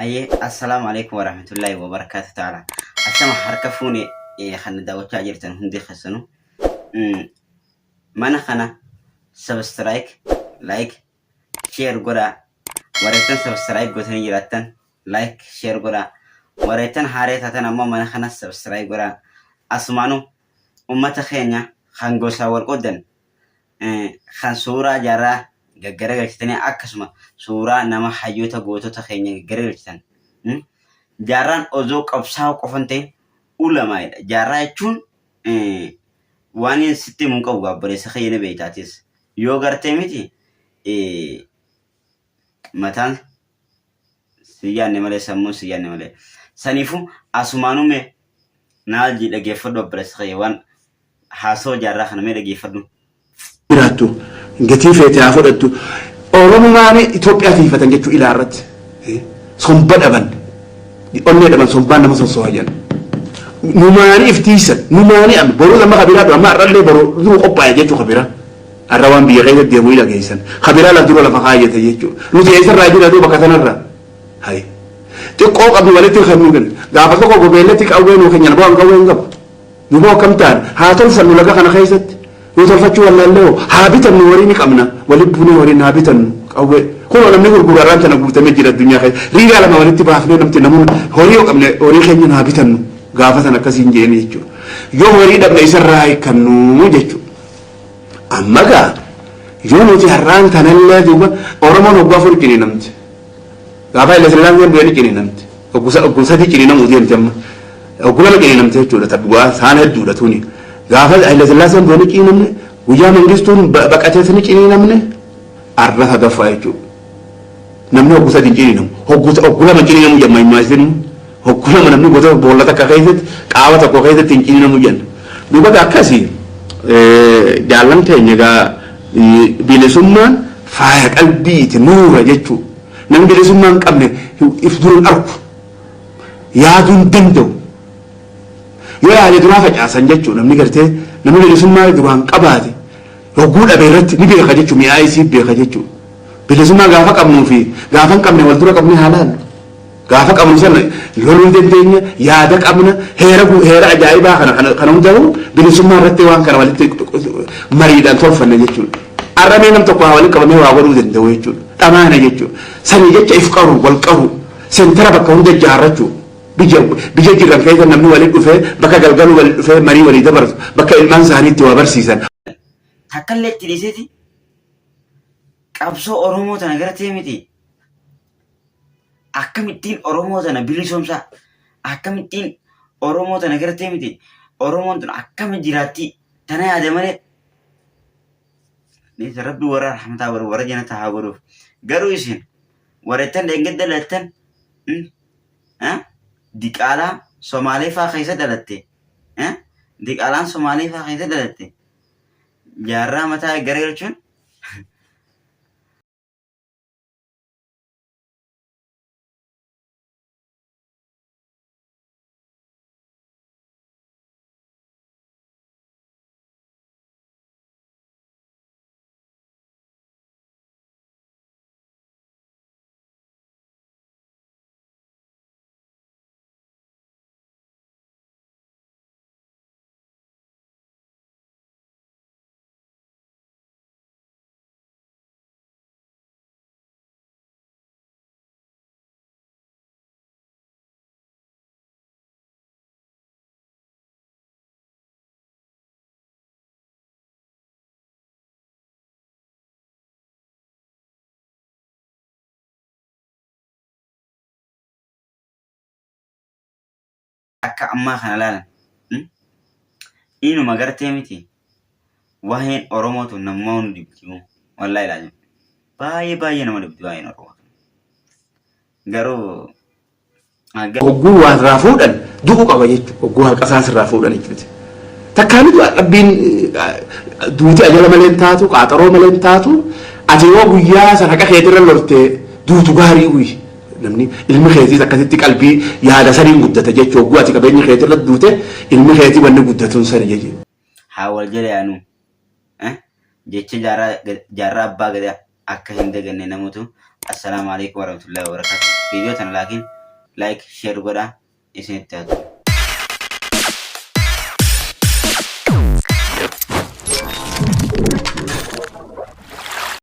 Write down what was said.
Ayyee assalaamu alaikum warahmatullahi wabarakaatu ta'ala. Ashama harka fuune kan daawwachaa jirtan hundi keessanuu. Mana kana subscribe, like, share godhaa. Warreettan subscribe gootanii jiraattan like, share godhaa. Warreettan haaree taatan ammoo mana kana subscribe godhaa. Asumaanuu ummata keenya kan gosaa wal qooddan kan suuraa jaarraa gaggaragalchitanii akkasuma suuraa nama hayyoota gootota keenya gaggaragalchitan. Jaarraan osoo qabsaa'uu qofa hin ta'in ulamaa'idha. Jaarraa jechuun waan inni sitti himu hin qabu obboleessa kiyya ni beekta atis. Yoo gartee miti mataan si yaadne malee sammuun si yaadne malee. Saniifuu asumaanuu mee naal jii dhageeffadhu obboleessa kiyya waan Haasawa jaarraa kana mee dhageeffadhu. Jiraattu gatii feete haa fudhattu. Oromumaan Itoophiyaa tiifatan jechuu ilaa irratti. Somba dhaban. Onnee dhaban sombaan nama sossoha jedhan. Numaanii if tiisan. Numaanii amma boruu amma kabiraa dura amma har'allee boruu dura qophaa'e jechuu kabiraa. Har'a waan biyya keessa deemu hin dhageessan. Kabiraa laf dura lafa kaayyate jechuudha. Nuti eessarraa jira duuba bakka sanarraa. Hayi. Xiqqoo qabnu walitti kan nu kennu. Gaafa tokko gobeellatti qawwee nuu kennan bu'aan qawwee hin qabu. Nu hoo akkam taana? Haa tolfannu laga kana keessatti. Yoo tolfachuu wallaalle hoo? Haa bitannu horii ni qabna. Wali buunee horiin haa bitannu. Qawwee. Kunoo namni gurguru har'aan tana guutamee jira addunyaa keessa. Riigaa lama walitti baafnee namti namoonni horii yoo qabne horii keenyan haa bitannu. Gaafa sana akkasiin jeeni jechuudha. Yoo horii dhabne isarraa haa hiikkannu jechuudha. Amma gaa yoo nuti har'aan tanallee duuba Oromoon waggaa afur ciniinamti. Gaafa Haile Sillaaseen bu'ee ni ciniinamti. Oggu sadii ciniinamuu deemti amma. Oggu lama ciniinamte jechuudha. Ta dhugaa saan hedduudha tuni. Gaafa Haile Sillaaseen bu'ee ni ciniinamne. Guyyaa Mangistuun baqatees ni ciniinamne. Arra sadaffaa jechuudha. Namni oggu sadii ciniinamu. Oggu lama ciniinamu jedhama hin maasinu. Oggu lama namni gosa boolla takka keessatti qaama tokko keessatti hin ciniinamu jenna. Duuba akkasii jaallan keenya egaa bilisummaan faaya qalbiiti nuura jechuudha. Namni bilisummaa hin qabne if dura hin argu. Yaaduu hin danda'u. Yoo yaade duraa facaasan jechuudha namni gartee namni bilisummaa duraan qabaate hogguu dhabe irratti ni beeka jechuudha mi'aa isii beeka jechuudha. Bilisummaa gaafa qabnuu fi gaafa hin qabne wal dura qabnee haa laallu. Gaafa qabnu sana loluu dandeenya, yaada qabna, heera heera ajaa'ibaa kana kana kana hundaa'u bilisummaa irratti waan kana walitti mariidhaan tolfanne jechuudha. Har'a mee nam tokko haa walitti qabamee waa godhuu danda'u jechuudha. Dhamaana jechuudha. Sanii jecha if qaru, wal qaru, sentara bakka hunda ijaarrachuu. Biyya biyya jiran keessa namni walitti dhufee bakka galgaluu walitti dhufee marii walii dabarsu bakka ilmaan isaanii itti waa barsiisan. Takkallee itti dhiiseeti qabsoo Oromoo tana gartee miti. Akkamittiin Oromoo tana bilisoomsaa? Akkamittiin Oromoo tana gartee miti? Oromoon tun akkami jiraatti? Tana yaada malee. Niiti rabbi warra rahmataa godhu warra jannata haa godhuuf. Garuu isin warreettan dheengadda dhalattan diqaalaa Somaalee faa keessa dhalatte. Diqaalaan Somaalee faa keessa dhalatte. Jaarraa mataa gara galchuun Akka ammaa kana laalan. Inuma gartee miti. Waa'een Oromoo tun namummaa nu dhibdi. Wallaahi laazim. Baay'ee baay'ee nama dhibdi waa'een Oromoo tun. Garuu Hogguu waa irraa fuudhan du'uu qaba jechuudha. Hogguu haqa isaas irraa fuudhan jechuudha. Takkaa ni du'a rabbiin duuti ajala malee hin taatu, qaaxaroo malee hin taatu. Ati yoo guyyaa san haqa keetirra lolte duutu gaarii uyi. Namni ilmi keetiis akkasitti qalbii yaada saniin guddata jechuudha. Hogguu ati qabeenya keetirra duute ilmi keetii wanni guddatuun sani jechuudha. Haa wal jala yaanuu. Jecha jaarraa abbaa gadaa akka hin daganne namoota Assalaamu alaikum warahmatullahi wabarakatuh. Viidiyoo tana laakiin like share godhaa isinitti haa tolu.